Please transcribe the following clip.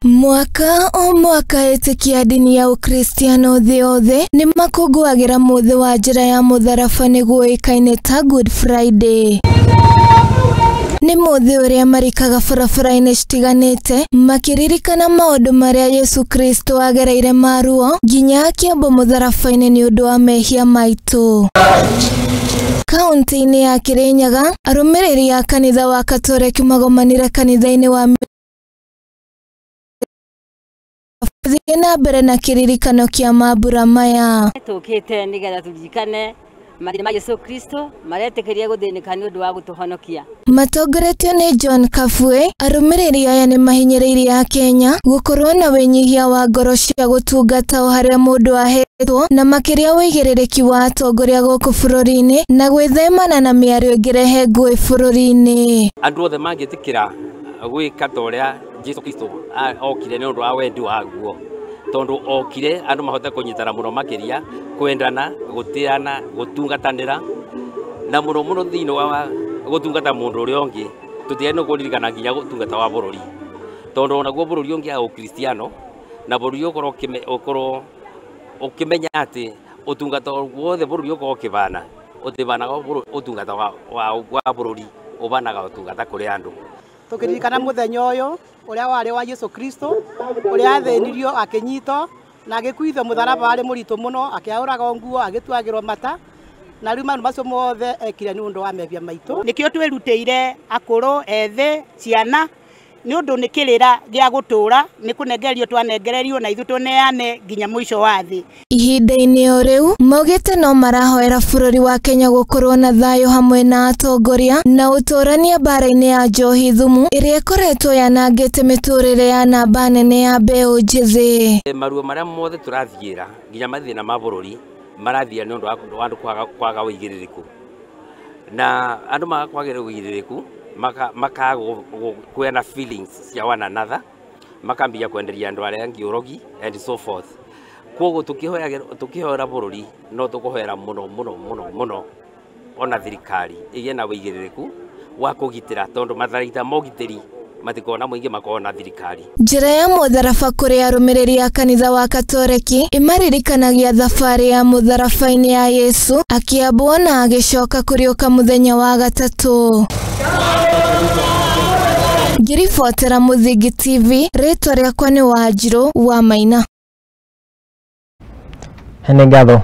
Mwaka o mwaka etĩkia ndini ya Ũkristiano thĩ yothe nĩ makũngũagĩra mũthĩ wa njĩra ya mũtharaba nĩguo ũĩkaine ta Good Friday. Nĩ mũthĩ ũrĩa marikaga barabara-inĩ citiganĩte makĩririkana maũndũ marĩa Yesu Kristo agereire maruo nginya akĩambwo mũtharaba-inĩ nĩ ũndũ wa mehia maitũ. Kaunti-inĩ ya Kirinyaga, arũmĩrĩri a kanitha wa Katoreki magomanire kanitha-inĩ wa thiĩ na mbere na kĩririkano kĩa mambura maya. Tũkĩte nĩgetha tũririkane mathĩna ma Yesu Kristo maretĩkĩria gũthĩnĩka nĩ ũndũ wa gũtũhonokia. Matongoretio nĩ John Kabue, arũmĩrĩri aya nĩ mahinyĩrĩirie Akenya gũkorwo na wĩnyihia wa ngoro cia gũtungata o harĩa mũndũ ahetwo na makĩria wĩigĩrĩrĩki wa atongoria gũkũ bũrũri-inĩ na gwĩthemana na mĩario ĩngĩrehe ngũĩ bũrũri-inĩ. Andũ othe mangĩtĩkĩra gwĩka ta ũrĩa Jesu Kristo okire nĩ ũndũ wa wendi waguo, tondũ okire andũ mahote kũnyitana mũno makĩria, kwendana, gũtĩana, gũtungatanĩra na mũno mũno thĩinĩ wa gũtungata mũndũ ũrĩa ũngĩ tũtiagĩrĩirwo kũririkana nginya ũtungata wa bũrũri, tondũ onaguo bũrũri ũngĩ wa ũkristiano na bũrũri ũkorwo ũkĩmenya atĩ ũtungata wothe bũrũri ũkorwo ũkĩbana ũtibanaga ũtungata wa bũrũri ũbanaga ũtungata kũrĩ andũ. Tũkĩririkana mũthenya ũyũ ũrĩa warĩ wa Yesu Kristo ũrĩa athĩnirio akĩnyitwo na agĩkuithio mũtharaba warĩ mũritũ mũno, akĩaũragwo nguo, agĩtuagĩrwo mata, na rĩu maũndũ macio mothe ekire nĩ ũndũ wa mehia maitũ. Nĩkĩo twĩrutĩire akũrũ, ethĩ, ciana nĩ ũndũ nĩ kĩrĩra gĩa gũtũũra, nĩ kũnengererio twanengererio na ithuĩ tũneane nginya mũico wa thĩ. Ihinda-inĩ o rĩu maugĩte no marahoera bũrũri wa Kenya gũkorwo na thayũ hamwe na atongoria na ũtũrania mbara-inĩ ya njohi thumu ĩrĩa ĩkoretwo yanangĩte mĩtũrĩre ya namba nene ya mbeũ njĩthĩ. Maruo marĩa mothe tũrathiĩra nginya mathĩna ma bũrũri marathiĩra nĩ ũndũ wa andũ kwaga ũigĩrĩrĩku, na andũ maga kwagĩra ũigĩrĩrĩku makaga kuya na feelings cia one another, makambia kwenderia andũ arĩa angĩ ũrogi and so forth. Koguo tũkĩhoera bũrũri no tũkũhoera mũno mũno mũno mũno ona thirikari ĩgĩe na ũigĩrĩrĩku wa kũgitĩra, tondũ matharaita ma ũgitĩri matikoragwo na mũingĩ, makoragwo na thirikari. Njĩra ya mũtharaba kũrĩ arũmĩrĩri a kanitha wa Katoreki ĩmaririkanagia thabarĩ ya mũtharaba-inĩ ya Yesu akĩambwo na agĩcoka kũriũka mũthenya wa gatatũ. Ngĩribotera Mũthingi TV, rĩtwa rĩakwa nĩ Wanjirũ wa Maina. Nĩ ngatho.